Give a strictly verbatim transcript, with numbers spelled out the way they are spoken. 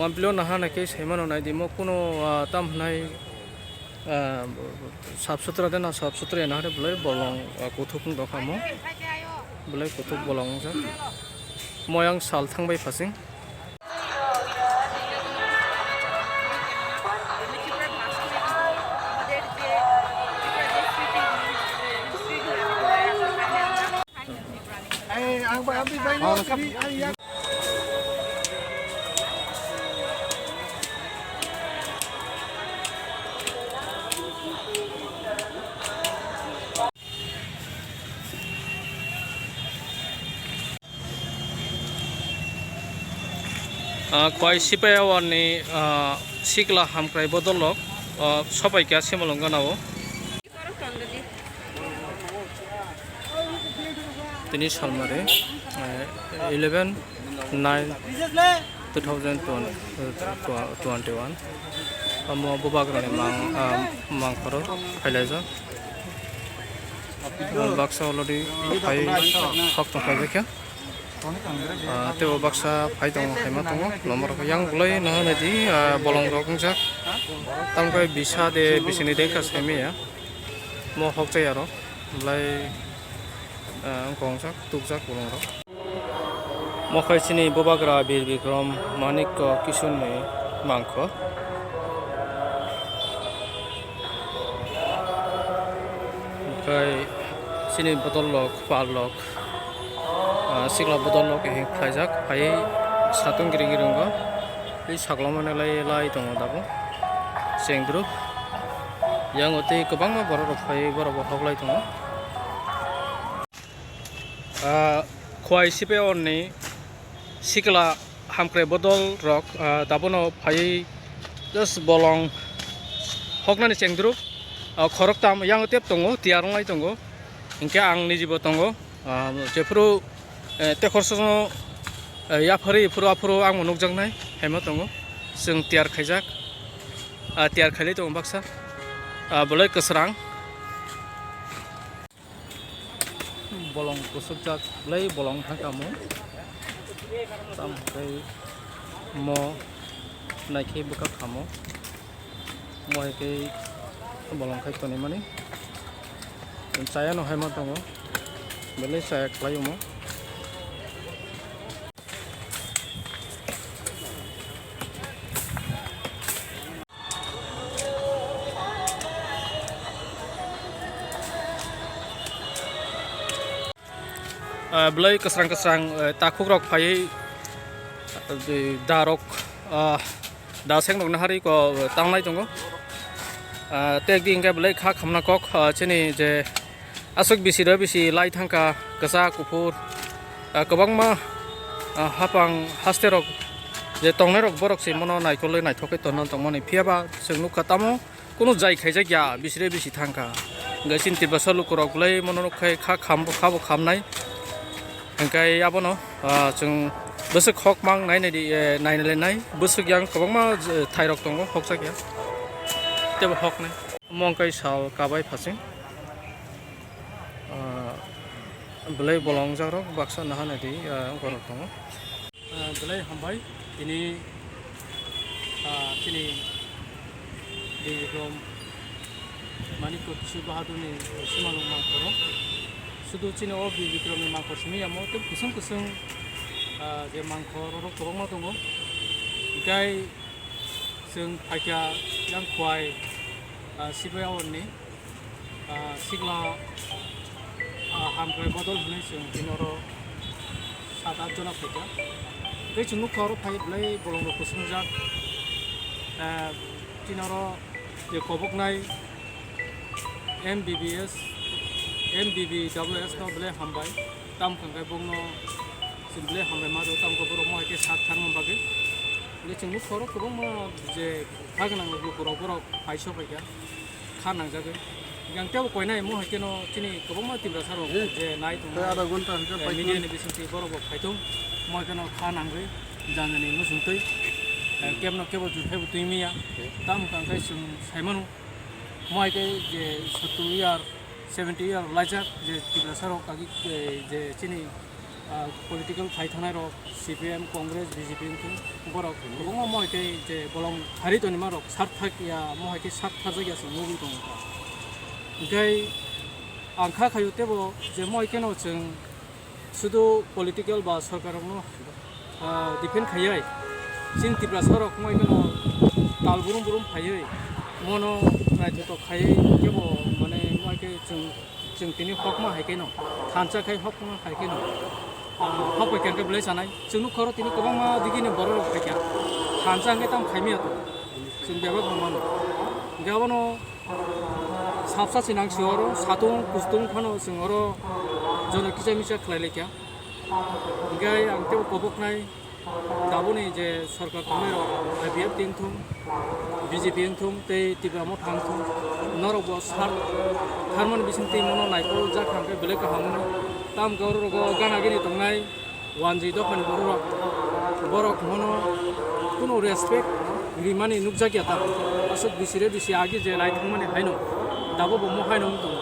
Bwlai nahana khe saimano naidi mo kuno, ah, tam hwnai, ah, sap sutra de na sap sutra ya nahare bwlai bolong, ah, kuthuk wng tongkha mo. Bwlai kuthuk bolong wngjak. Moyang sal thangbai phasing. Ah, Khwai Sipaiyawani, ah, sikla hamkrai bodol rok, ah, sopai kha Simalwng gana o. Tini salmari, eh, eleven nine two thousand twenty, twenty-one. Omo bubagrani mang, ah, mangkhoro phailaijak. Ah, baksa already phai hok tong phaibaikha. Ah, tei bo baksa phai tongo, phaima tongo. Lomorok yang bwlai no hwnwi di, ah, bolong rok wngjak. Tamkhe bisa de, bisini de wngkha saimaya. Mo hokjai aro. Bwlai, ah, wngkha wngjak, tukjak bolong rok. Mo khai chini bubagra Bir Bikram Manikya Kishore ni mangkho. Omokhai chini bodol rok, pal rok, ah, sikla bodol rok hing khlaijak, phai satung gring gring o, tei sakla mani lai lai tongo tabuk, chengdruk. Yang o tei kwbangma borok rok phai, borok bo hok lai tongo. Ah, Khwai Sipaiyawani sikla hamkrai bodol rok, ah, dabono phaiwi just bolong hoknani chengdruk, ah, khoroktham yang tep tongo, tiyar wnglai tongo, hinkhe ang nijibo tongo, ah, jephuru, eh, tekhorsono, eh, yapharwi phuru aphuru ang nukjaknai haima tongo, chwng tiyar khaijak, ah, tiyar khailai tongo baksa, ah, bolai kwswrang. Bolong kwswkjak bwlai bolong thangkha mo. Tamo khe mo naikhe bwkha khamo. Mo hai khe bolong khai tonwi mani. Chaya no hai ma tongo. Belai chaya khlai omo. Ah, belai kwsrang kwsrang, eh, takhuk rok phaiwi, eh, da rok, ah, da seng rok naharwi ko tanglai tongo. Ah, tei ekdi hwnkhe belai kha khamna kok, ah, chini je aswk bisi rw bisi lai thangkha, kwchak, kuphur, ah, kwbangma, ah, hapang haste rok je tongnai rok borok se mono naikolwi naithok khe tongna tongmani. Phiya ba chwng nukha tamo kunu jai khaijak ya, bisi rw bisi thangkha. Hwnkhe chini Tiprasa lukurok belai mono nuk khai kha kham bo kha bo khamnai. Hwnkhe abono, ah, chwng bwswk hok mang nai nai di, eh, nai nai nai bwswk yang kwbangma, eh, thairok tongo hokjak ya. Teibo hoknai. Omo wngkha sal kabai phasing. Ah, belai bolong jagrok baksa naha naidi, ah, borok tongo. Ah, belai hambai tini, ah, chini Bir Bikram Manikya Kishore Bahadurni simalwng mangkhoro. Sudu chini o Bir Bikramni mangkhor simi yamo tei kusung kusung, ah, je mangkhor oro kwbangma tongo. Hinkhe chwng phaikha yang Khwai, ah, Sipaiyawani. Ah, sikla, ah, hamkrai bodol hwnwi chwng tini oro sat at jona phaikha. Tei chwng nukha oro phai belai bolongrok kwswngjak. Ah, tini oro je koboknai M B B S, M B B W S no belai hambai. Tamo hwnkhe bokno chwng belai hambai ma rwo, tamo khe borok mohai khe sak thangma bagwi. Hwnkhe chwng nukha oro kwbangma je kha gwnang lukurok borok phai sokphaikha. Kha nangjagwi. Yang tebo koinai mo hai keno chini kwbangma Tiprasa rok je nai tongo. Tei adha ghonta hwnkhe eh, phai media ni bisingtwi borok bo phai thung. Mo hai keno kha nangwi janani muchungtwi, eh, kebno kebo jurkhaibo twi miya. Tamo hwnkha khe chwng saimano. Mo hai khe je sotto year, seventy year laijak je Tiprasa rok agi, eh, je chini Ah, political phai thangnai rok, C P M, Congress, B J P wngkhe borok kwbangma mohai khe je bolong harwi tonima rok sarthak ya, mohai khe sarthajak ya se nugwi tongo. Hwnkhe ang kha khaio tebo je mohai kheno chwng sudu political ba sorkar rokno, ah, defend khaiwi chini Tiprasa rok mohai kheno tal burum burum phaiwi mono naithotok khaiwi kebo mane mohai khe chwng Chwng tini hokma hai khe no, thansa khai hokma hai khe no, ah, hok bai khe belai sanai. Chwng nukha oro tini kwbangma digini borok rok phaikha. Thansa hwnkhe tamo khaimya to. Chwng bebak bo mano. Hwnkhe abono sapsa se nang si oro satung kustung phano chwng oro jono kisa misa khlai laikha. Hwnkhe ang tebo koboknai Tabukni je sorkar tongnai rok, I P F T wngthung, B J P wngthung, tei Tipra Motha wngthung, norok bo sar tharmani bisingtwi mono naikol jak kha hwnkhe belai kaham wngno. Tamo khe oro rogo gana gini tongnai wanjwi dophani borok rok, borok mono kunu respect rimani nukjakya ta. Aswk bisi re bisi agi je lai thangmani haino tabuk bo mo haino wng tongo.